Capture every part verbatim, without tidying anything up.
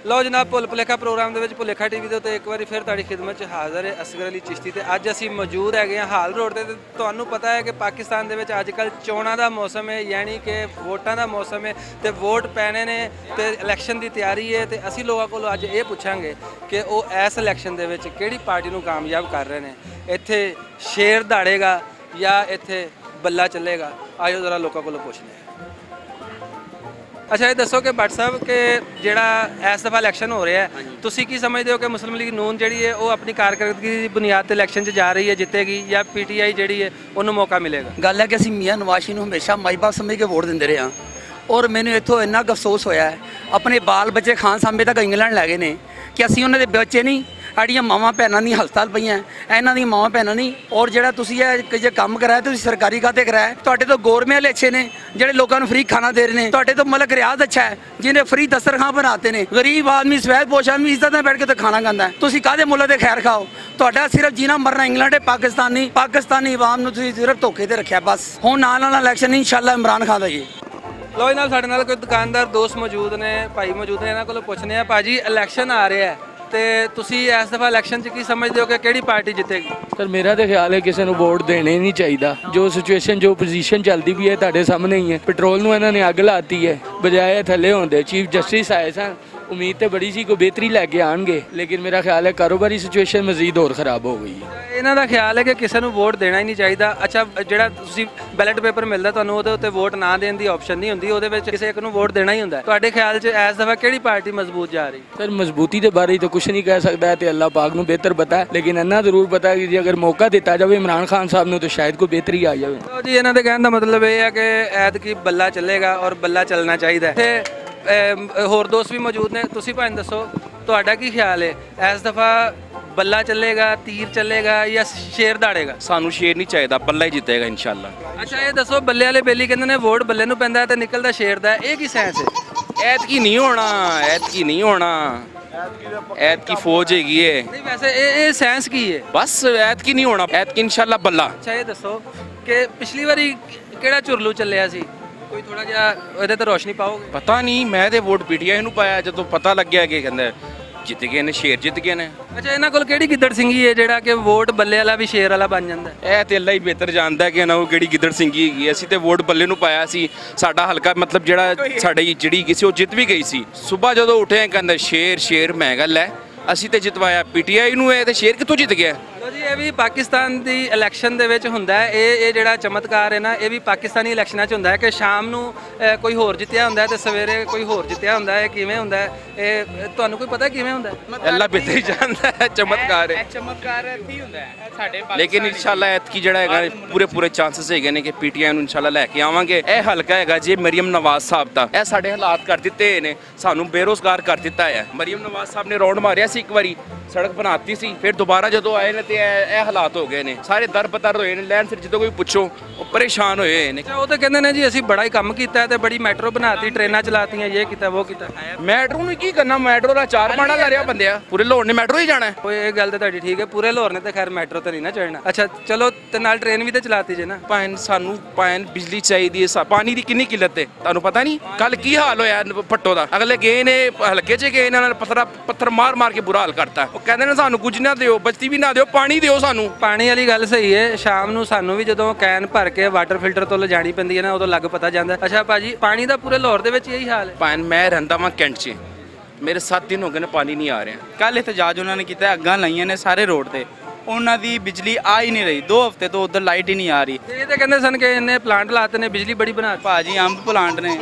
لو جناب، بھول بھلیکھا پروگرام دے وچ بھلیکھا ٹی وی دے تے ایک واری پھر تہاڈی خدمت چ حاضر ہے اصغر علی چشتی۔ تے اج اسی موجود ہے گئے ہاں ہال روڈ تے۔ تے تہانوں پتہ ہے کہ پاکستان دے وچ اج کل چوناں دا موسم ہے، یعنی کہ ووٹاں دا موسم ہے۔ تے ووٹ پینے نے، تے الیکشن دی تیاری ہے۔ تے اسی لوگاں کولوں اج اے پچھاں گے کہ او ایس الیکشن دے وچ کیڑی پارٹی نوں کامیاب کر رہے نے۔ ایتھے شیر داڑے گا یا ایتھے بلا چلے گا؟ آئیو ذرا لوکاں کولوں پوچھنے ہیں۔ اچھا، یہ دسو کہ بٹ صاحب کہ جیڑا ایس دفعہ الیکشن ہو رہا ہے، تسی کی سمجھدے ہو کہ مسلم لیگ نون جیڑی ہے وہ اپنی کارکردگی دی بنیاد تے الیکشن چ جا رہی ہے، جیتے گی، یا پی ٹی آئی جیڑی ہے انہوں موقع ملے گا؟ گل ہے کہ اسی میاں نواز شریف نوں ہمیشہ مائی باپ سمجھ کے ووٹ دیندے رہے ہاں، اور مینوں اتھوں اننا افسوس ہویا ہے، اپنے بال بچے خان سامبے تک انگلینڈ لے گئے نے، کہ اسی انہاں دے بچے نہیں، ساڈیاں ماواں بھیناں دی ہسپتال پئیاں، انہاں دی ماواں بھیناں نہیں۔ اور جیڑا تسی اے کہ جے کم کرایا، تسی سرکاری کھاتے کرایا، تہاڈے تو گورنمنٹ والے اچھے نے، جیڑے لوکاں نوں فری کھانا دے رہے نے۔ تہاڈے تو ملک ریاض اچھا ہے، جنہیں فری دسترخوان بناتے نے، غریب آدمی سفید پوش آدمی عزت نال بیٹھ کے تے کھانا کھاندا ہے۔ تسی کاہدے ملک دے خیر کھاؤ؟ تہاڈا صرف جینا مرنا انگلینڈ ہے، پاکستان نہیں۔ پاکستانی عوام نوں تسی صرف دھوکے تے رکھیا بس۔ ہن آن والا الیکشن انشاءاللہ عمران خان دا ہی۔ لو جناب، ساڈے نال کوئی دکاندار دوست موجود نے، بھائی موجود نے، انہاں کولوں پوچھنے آ۔ بھاجی، الیکشن آ رہا ہے، تے تسی اس دفعہ الیکشن چ کی سمجھدے ہو کہ کیڑی پارٹی جیتے گی؟ سر، میرا تے خیال ہے کسے نوں ووٹ دینے ہی نہیں چاہیدا۔ جو سچویشن، جو پوزیشن چلدی پئی ہے، تہاڈے سامنے ہی ہے۔ پٹرول نوں انہاں نے اگ لاتی ہے، بجائے تھلے ہوندے۔ چیف جسٹس آئے سن، امید تے بڑی سی کوئی بہتری لے کے آن گے، لیکن میرا خیال ہے کاروباری سچویشن مزید ہور خراب ہو گئی ہے۔ انہاں دا خیال ہے کہ کسے نوں ووٹ دینا ہی نہیں چاہیدا۔ اچھا، جیڑا تسی بیلٹ پیپر ملدا تانوں، اودے اُتے ووٹ نہ دین دی آپشن نہیں ہوندی، اودے وچ کسے اک نوں ووٹ دینا ہی ہوندا ہے۔ تہاڈے خیال چ اس دفعہ کیڑی پارٹی مضبوط جا رہی؟ سر، مضبوطی دے بارے تو کچھ نہیں کہہ سکدا ہے، تے اللہ پاک نوں بہتر پتہ ہے، لیکن انہاں ضرور پتہ ہے کہ جے اگر موقع دتا جاوے عمران خان صاحب نوں، تو شاید کوئی بہتری آ جاوے۔ تو جی، انہاں دے کہن دا مطلب اے ہے کہ ایت کی بلا چلے گا اور بلا چلنا چاہیدا ہے۔ تے، اے، ہور دوست بھی موجود نے، تسی بھائیں دسو، تہاڈا کی خیال ہے، اس دفعہ بلا چلے گا، تیر چلے گا یا شیر داڑے گا؟ سانوں شیر نہیں چاہیدا، بلا ہی جیتے گا انشاءاللہ۔ اچھا، یہ دسو، بلے والے بیلی کہندے نے ووٹ بلے نوں پیندا ہے تے نکلدا شیر دا ہے، یہ کی سائنس ہے؟ ایت کی نہیں ہونا، ایت کی نہیں ہونا۔ ایت کی فوج ہے گی ہے۔ نہیں، ویسے یہ، یہ سائنس کی ہے؟ بس، ایت کی نہیں ہونا، ایت کی انشاءاللہ بلا۔ اچھا، یہ دسو کہ پچھلی واری کیڑا چرلو چلیا سی؟ کوئی تھوڑا جہا ادھر تے روشنی پاؤ گے؟ پتہ نہیں، میں تے ووٹ پی ٹی آئی نوں پایا، جدوں پتہ لگیا کہ کہندا جیت گئے نے، شیر جیت گئے نے۔ اچھا، انہاں کول کیڑی گدڑ سنگھی ہے جیڑا کہ ووٹ بلے والا بھی شیر والا بن جاندا ہے؟ اے تے اللہ ہی بہتر جاندا ہے کہ انہاں کول کیڑی گدڑ سنگھی ہے۔ اسی تے ووٹ بلے نوں پایا سی، ساڈا حلقہ مطلب جیڑا ساڈی جیڑی کسی او جیت بھی گئی سی۔ صبح جدوں اٹھے کہندا شیر، شیر، میں گل ہے، اسی تے جتوایا پی ٹی آئی نوں، اے تے شیر کتھوں جیت گیا؟ لو جی، یہ بھی پاکستان دی الیکشن دے وچ ہوندا ہے۔ اے، اے جڑا چمتکار ہے نا، اے بھی پاکستانی الیکشناں چ ہوندا ہے کہ شام نوں، اے، کوئی ہور جتیا ہوندا ہے تے سویرے کوئی ہور جتیا ہوندا ہے۔ کیویں ہوندا ہے؟ اے، تانوں کوئی پتہ کیویں ہوندا ہے؟ اللہ بہتر ہی جاندا ہے، چمتکار ہے۔ اے چمتکار اتھے ہی ہوندا ہے، ساڈے لیکن پاکستان وچ۔ انشاءاللہ ایتکی جڑا ہے نا، پورے پورے چانسز ہے نے کہ پی ٹی آئی نوں انشاءاللہ لے کے آواں گے۔ اے حلقہ ہے جی مریم نواز صاحب دا، اے ساڈے حالات کر دتے نے۔ سانوں بے روزگار کر دتا ہے۔ مریم نواز صاحب نے راؤنڈ ماریا سی اک واری، سڑک بناتی سی، پھر دوبارہ جدوں آئے نے تے اے، اے حالات ہو گئے نے، سارے در بدر ہوئے نے، لین سر جدوں کوئی پوچھو، او پریشان ہوئے ہوئے نے۔ اچھا، وہ تو کہندے نے جی، اسی بڑا ہی کم کیتا ہے تے بڑی میٹرو بناتی، ٹریناں چلاتیاں، یہ کیتا، وہ کیتا۔ میٹرو نوں کی کرنا؟ میٹرو دا چار پانا لاریا بندے آ، پورے لاہور نے میٹرو ہی جانا ہے۔ وہ یہ گل تے تہاڈی ٹھیک ہے، پورے لاہور نے تے خیر میٹرو تے نہیں نا چڑھنا۔ اچھا، چلو، تے نال ٹرین وی تے چلاتی جے نا۔ پائن سانوں، پائن بجلی چاہیدی ہے، سا-، پانی دی کنی قلت ہے، تانوں پتہ نہیں؟ کل کی حال ہویا پٹو دا؟ اگلے گئے نے، ہلکے چ گئے نے، انہاں نے پتھر، پتھر مار مار کے برا حال کرتا۔ وہ کہندے نے، "سانوں کچھ نہ دیو، بچتی بھی نہ دیو، پانی دیو سانوں۔" پانی والی گل صحیح ہے، شام نوں سانوں وی جدوں کین بھر کے واٹر فلٹر تو لے جانی پیندی ہے نا، ادوں لگ پتہ جاندا ہے۔ اچھا بھاجی، پانی دا پورے لاہور دے وچ یہی حال ہے؟ پائن میں رہندا واں کینٹ چ، میرے ست دن ہو گئے نے پانی نہیں آ رہا۔ کل احتجاج انہاں نے کیتا ہے، اگاں لائیاں نے سارے روڈ تے، انہاں دی بجلی آ ہی نہیں رہی، دو ہفتے تو ادھر لائٹ ہی نہیں آ رہی۔ تے یہ تے کہندے سن کہ انہیں پلانٹ لاتے نے، بجلی بڑی بنا۔ پاجی، امب پلانٹ نے،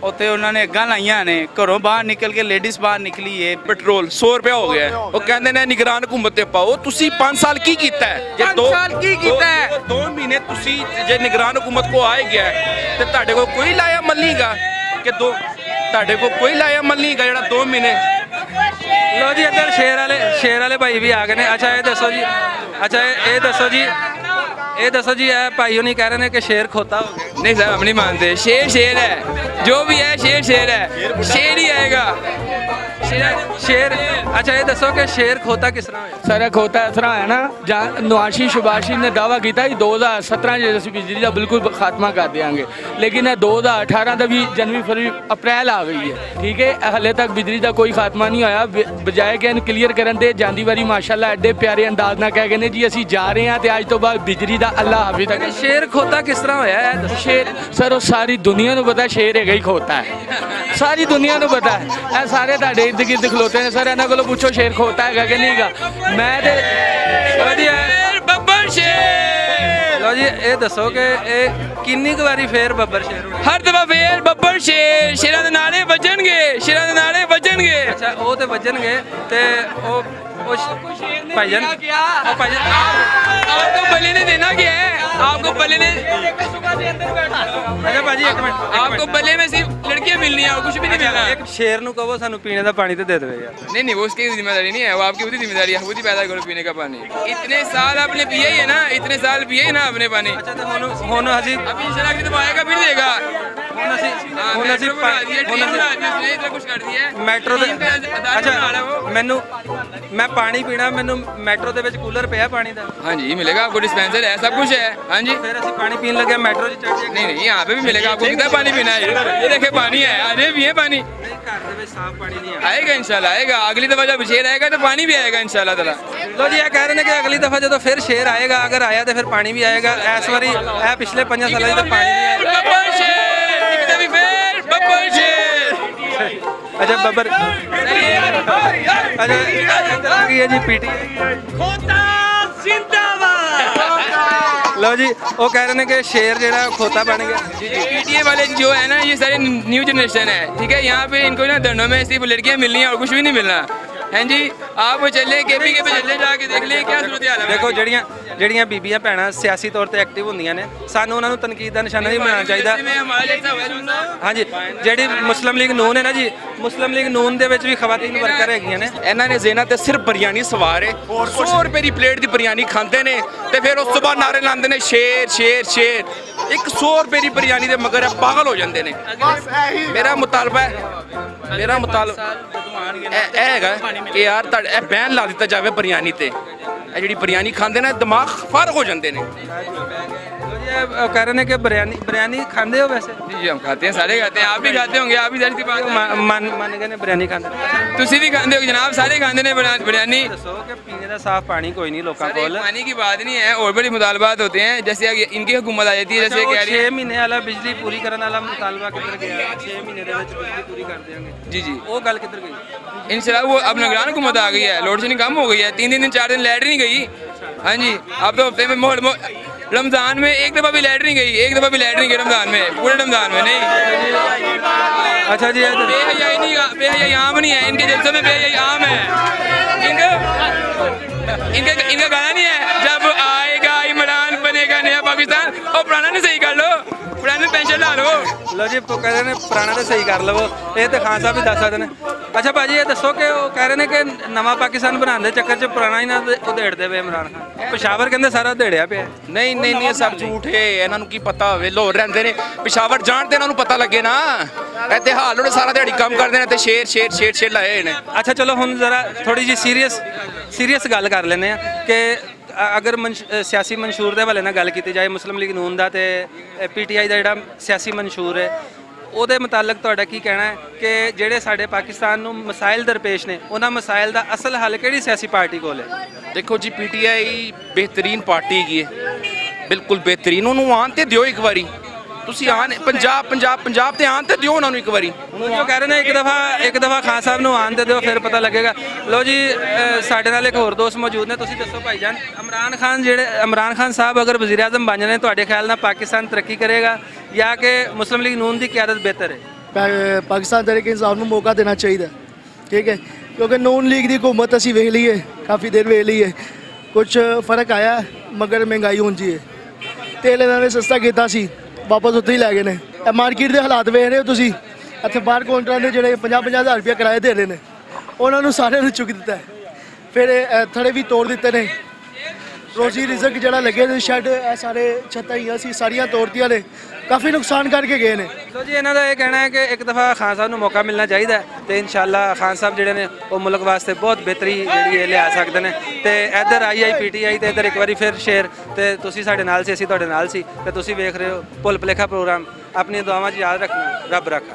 اتھے انہاں نے اگاں لائیاں نے، گھروں باہر نکل کے لیڈیز باہر نکلی ہے۔ پٹرول سو روپیہ ہو گیا ہے، وہ کہندے نے نگران حکومت تے پاؤ۔ تسی پانچ سال کی کیتا ہے؟ جے پانچ دو، سال کی دو، کیتا ہے؟ دو، دو مہینے تسی جے نگران حکومت کو آئے گیا ہے، تے تہاڈے کو کوئی لایا مل نہیں گا کہ دو تہاڈے کو کوئی لایا عمل نہیں گا جڑا دو مہینے۔ لو جی، ادھر شیر والے، شیر والے بھائی بھی آ گئے نے۔ اچھا، یہ دسو جی، اچھا، یہ، یہ دسو جی، یہ دسو جی، یہ بھائی ہونی کہہ رہے نے کہ شیر کھوتا ہو گیا۔ نہیں صاحب، ہم نہیں مانتے۔ شیر شیر ہے، جو بھی ہے، شیر شیر ہے، شیر ہی آئے گا۔ شیر، اچھا، یہ دسو کہ شیر کھوتا کس طرح ہویا؟ سارا کھوتا اس طرح ہویا نا، جہاں نواشی شباشی نے دعویٰ کیتا کہ دو ہزار سترہ جے اسی بجلی دا بالکل خاتمہ کر دیاں گے، لیکن یہ دو ہزار اٹھارہ دا بھی جنوری، فروری، اپریل آ گئی ہے، ٹھیک ہے، ہلے تک بجلی دا کوئی خاتمہ نہیں ہویا۔ ب-، بجائے کہ ان کلیئر کرن دے، جاندی واری ماشاءاللہ ایڈے پیارے انداز نہ کہہ گئے نے جی اسی جا رہے ہیں تے آج تو بعد بجلی دا اللہ حافظ تک۔ شیر کھوتا کس طرح ہویا ہے؟ شیر، سر، وہ ساری دنیا نو پتا شیر ہے گئی کھوتا ہے۔ ساری دنیا نو پتا ہے۔ اے سارے تہاڈے ارد گرد کھلوتے نے سر، انہاں کولوں پوچھو شیر کھوتا ہے کہ نہیں گا؟ میں تے شیر، ببر شیر۔ لو جی، اے دسو کہ اے کنی کُ واری فیر ببر شیر ہونا؟ ہر دفعہ فیر ببر شیر، شیراں دے نعرے وجن گے، شیراں دے نعرے وجن گے۔ اچھا، او تے وجن گے تے او، او ش-، بھائی جان، او بھائی جان، آپ کو بلے نے دینا کیا ہے؟ آپ کو بلے نے، اچھا بھائی جی، ایک منٹ، ایک آپ منٹ۔ کو بلے میں صرف لڑکیاں ملنی ہیں اور کچھ بھی نہیں ملنا۔ ایک شیر نو کہو سانو پینے دا پانی تے دے دے یار۔ نہیں، نہیں، وہ اس کی ذمہ داری نہیں ہے، وہ آپ کی خود ہی ذمہ داری ہے، خود ہی پیدا کرو پینے کا پانی۔ اتنے سال آپ نے پیا ہی ہے نا، اتنے سال پیا ہی نا آپ نے پانی۔ اچھا، تو ہن، ہن اسی اب انشاءاللہ اگلی دفعہ آئے گا، پھر دے گا۔ ہن اسی، ہاں، ہن اسی میٹرو بنا دیا، ہن ٹرین اسی بنا دیا، اس نے اتنا کچھ کر دیا ہے۔ میٹرو دے، ٹرین کا ادارہ اچھا، بنا رہا وہ۔ مینوں، میں پانی پینا، مینوں میٹرو دے وچ کولر پیا پانی دا۔ ہاں جی، ملے گا آپ کو، ڈسپینسر ہے، سب کچھ ہے۔ ہاں جی۔ پھر اسی پانی پین لگے میٹرو چ چڑھ کے۔ نہیں، نہیں، یہاں پہ بھی ملے گا آپ کو، کتنا پانی پینا ہے؟ یہ دیکھیں، پانی ہے، آج بھی ہے پانی۔ نہیں، گھر دے وچ صاف پانی نہیں آیا۔ آئے گا انشاءاللہ، آئے گا۔ اگلی دفعہ جب شیر آئے گا تو پانی بھی آئے گا انشاءاللہ تعالیٰ۔ لو جی، یہ کہہ رہے ہیں کہ اگلی دفعہ جدوں پھر شیر آئے گا، اگر آیا تو پھر پانی بھی آئے گا۔ اس واری، اے پچھلے پنجاں سالاں 'چ تو پانی نہیں آیا۔ ببر شیر، ایک دفعہ پھر ببر شیر۔ اچھا، ببر، اچھا، ادھر آ گئی ہے جی پی ٹی آئی۔ کھوتا زندہ باد۔ لو جی، وہ کہہ رہے ہیں کہ شیر جڑا کھوتا بن گیا۔ پی ٹی اے والے جو ہے نا، یہ سارے نیو جنریشن ہے، ٹھیک ہے؟ یہاں پہ ان کو نا دھرنوں میں صرف لڑکیاں ملنی ہیں اور کچھ بھی نہیں ملنا۔ ہیں جی، آپ وہ چلے، کے پی کے پہ چلے، جا کے دیکھ لیں کیا صورتحال ہے۔ دیکھو، جڑیاں، جڑیاں بیبیاں بھیناں سیاسی طور تے ایکٹیو ہوندیاں نے، سانوں انہاں نوں تنقید دا نشانہ نہیں بنانا چاہیدا۔ ہاں جی، جڑی مسلم لیگ نون ہے نا جی، مسلم لیگ نون دے وچ بھی خواتین ورکر ہیگیاں نے۔ انہاں نے ذہناں تے صرف بریانی سوار ہے، سو روپے دی پلیٹ دی بریانی کھاندے نے تے پھر اس صبح نعرے لاندے نے، "شیر، شیر، شیر۔" ایک سو روپے دی بریانی دے مگر اے پاگل ہو جاندے نے۔ میرا مطالبہ ہے، میرا مطالبہ اے، اے ہے کہ یار، تہاڈا اے بین لا دتا جاوے بریانی تے۔ اے جڑی بریانی کھاندے نے، دماغ فارغ ہو جاندے نے۔ یہ کہہ رہے ہیں کہ بریانی، بریانی کھاندے ہو ویسے؟ جی، جی، ہم کھاتے ہیں، سارے کھاتے ہیں، آپ بھی کھاتے ہوں گے، آپ بھی ظاہر سی بات ہے۔ من، من گئے نے بریانی کھاندے۔ تسی بھی کھاندے ہو جناب، سارے کھاندے نے بریانی۔ دسو کہ پینے دا صاف پانی کوئی نہیں لوکاں کول۔ پانی کی بات نہیں ہے، اور بڑے مطالبات ہوتے ہیں، جیسے کہ ان کی حکومت آ جاتی ہے، جیسے کہہ رہی ہے۔ چھ مہینے والا بجلی پوری کرن والا مطالبہ کدھر گیا؟ چھ مہینے دے وچ بجلی پوری کر دیاں گے۔ جی، جی۔ وہ گل کدھر گئی؟ انشاءاللہ وہ اب نگران حکومت آ گئی ہے، لوڈ شیڈنگ کم ہو گئی ہے، تین تین دن، چار دن لائٹ نہیں گئی۔ ہاں جی، اب تو ہفتے میں ماحول مو-، رمضان میں ایک دفعہ بھی لائٹ نہیں گئی، ایک دفعہ بھی لائٹ نہیں گئی رمضان میں، پورے رمضان میں نہیں۔ اچھا جی، اچھا۔ بے حیائی نہیں، بے حیائی عام نہیں ہے، ان کے جلسوں میں بے حیائی عام ہے۔ ان کا، ان کا، ان کا گانا نہیں ہے، "جب آئے گا عمران بنے گا نیا پاکستان"، اور پرانا نہیں صحیح کر لو، پرانے پینشن لا لو۔ لو جی، تو کہہ رہے نے پرانا تو صحیح کر لو، یہ تو خان صاحب بھی دس سکتے ہیں۔ اچھا بھاجی، یہ دسو کہ وہ کہہ رہے نے کہ نواں پاکستان بنانے دے چکر چ پرانا ہی نہ ادھیڑ دے پے عمران خان۔ پشاور کہندے سارا ادھیڑیا پیا ہے۔ نہیں، نہیں، نہیں، یہ سب جھوٹ ہے۔ انہاں نوں کی پتا ہوئے، لاہور رہندے نے، پشاور جان تے انہاں نوں پتا لگے نا۔ اے تے حال ہونے سارا دیہڑی کم کردے نے تے شیر، شیر، شیر، شیر لائے نے۔ اچھا، چلو ہن ذرا تھوڑی جی سیریس، سیریس گل کر لینے ہیں کہ اگر منش-، سیاسی منشور دے حوالے نال گل کیتی جائے، مسلم لیگ نون دا تے پی ٹی آئی دا جڑا سیاسی منشور ہے، او دے متعلق تہاڈا کی کہنا ہے کہ جڑے ساڈے پاکستان نوں مسائل درپیش نے، انہاں مسائل دا اصل حل کیڑی سیاسی پارٹی کول ہے؟ دیکھو جی، پی ٹی آئی بہترین پارٹی ہیگی ہے، بالکل بہترین۔ انہوں آن تے دیو ایک واری، تسی آن پنجاب، پنجاب، پنجاب تے آن تے دیو انہوں ایک واری۔ جو کہہ رہے نے ایک دفعہ، ایک دفعہ خان صاحب نوں آن تے دیو، پھر پتہ لگے گا۔ لو جی، اے، ساڈے نال ایک ہور دوست موجود نے، تسی دسو بھائی جان، عمران خان جڑے، عمران خان صاحب اگر وزیر اعظم بن جانے، تہاڈے خیال نال پاکستان ترقی کرے گا یا کہ مسلم لیگ نون دی قیادت بہتر ہے؟ پا-، پاکستان تحریک انصاف نوں موقع دینا چاہیے، ٹھیک ہے، کیونکہ نون لیگ دی حکومت اسی ویکھ لئی ہے، کافی دیر ویکھ لئی ہے، کچھ فرق آیا ہے، مگر مہنگائی ہون جی ہے۔ تیل انہاں نے سستا کیتا سی، واپس اتھے ہی لے گئے نے۔ اے مارکیٹ دے حالات ویکھ رہے ہو تسی، اتھے باہر کاؤنٹراں دے جڑے پنجاہ پنجاہ ہزار روپیہ کرایے دے رہے نے، انہاں نوں سارے نوں چک دتا ہے۔ پھر اے، اے تھڑے بھی توڑ دتے نے۔ روزی رزق جڑا لگے نے شیڈ، اے سارے چھتاں ہی اسی ساریاں توڑ دیاں نے، کافی نقصان کر کے گئے نے۔ سو جی، انہاں دا یہ کہنا ہے کہ ایک دفعہ خان صاحب نوں موقع ملنا چاہیدا ہے تے انشاءاللہ خان صاحب جڑے نے، وہ ملک واسطے بہت بہتری جڑی ہے لیا سکدے نے۔ تے ادھر آئی آئی پی ٹی آئی تے ادھر ایک واری پھر شیئر، تے تسی ساڈے نال سی، اسی تہاڈے نال سی، تے تسی ویکھ رہے ہو بھول بھلیکھا پروگرام۔ اپنی دعاواں 'چ یاد رکھنا، رب رکھا۔